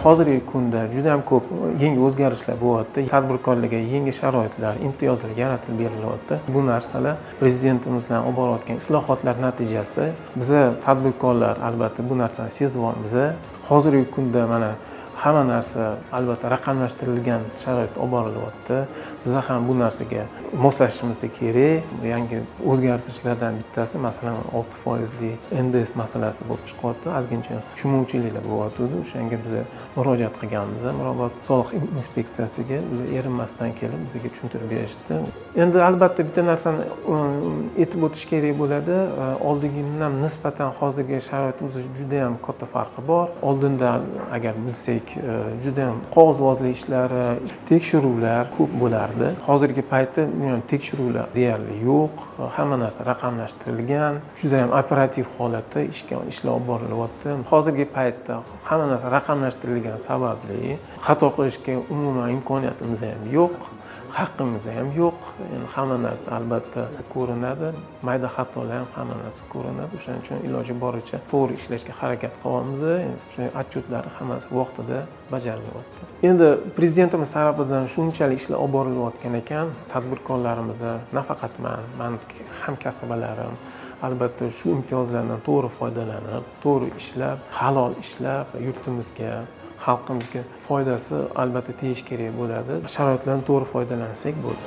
Hozirgi kunda juda ham ko'p yangi o'zgarishlar bo'lyapti. Tadbirkorlarga yangi sharoitlar, imtiyozlar yaratib berilyapti. Bu narsalar prezidentimizdan olib borayotgan islohotlar natijasi. Biza tadbirkorlar albatta bu narsani sezyapmiz. Hozirgi kunda mana hamma narsa albatta raqamlashtirilgan sharoitda olib borilyapti. Biza ham bu narsaga moslashishimiz kerak. Yangi o'zgartirishlardan bittasi, masalan, 6 foizli НДС masalasi bo'lib chiqyapti. Ozgincha tushunmovchiliklar bo'lyotgandi. O'shanga biza murojaat qilganmiz Mirobod soliq inspeksiyasiga. Ular erinmasdan kelib bizga tushuntirib berishdi. Endi albatta bitta narsani aytib o'tish kerak bo'ladi. Oldingidan nisbatan hozirgi sharoitimiz juda yam katta farqi bor. Oldinda, agar bilsak, juda yam qog'ozbozlik ishlari, tekshiruvlar ko'p bo'lardi. Hozirgi paytda umuman tekshiruvlar deyarli yo'q. Hamma narsa raqamlashtirilgan, juda yam operativ holatda ishlar olib borilyapti. Hozirgi paytda hamma narsa raqamlashtirilgani sababli xato qilishga umuman imkoniyatimiz ham yo'q, haqqimiz ham yo'q. Endi hamma narsa albatta ko'rinadi, mayda xatolar ham, hamma narsa ko'rinadi. O'shaning uchun iloji boricha to'g'ri ishlashga harakat qilyapmiz. Endi o'sha отчет lar hammasi vaqtida bajarilyapti. Endi prezidentimiz tarafidan shunchalik ishlar olib borilayotgan ekan, tadbirkorlarimizni, nafaqat man, mani hamkasbalarim albatta shu imtiyozlardan to'g'ri foydalanib, to'g'ri ishlab, halol ishlab, yurtimizga, xalqimizga foydasi albatta tegishi kerak bo'ladi. Sharoitlardan to'g'ri foydalansak bo'ldi.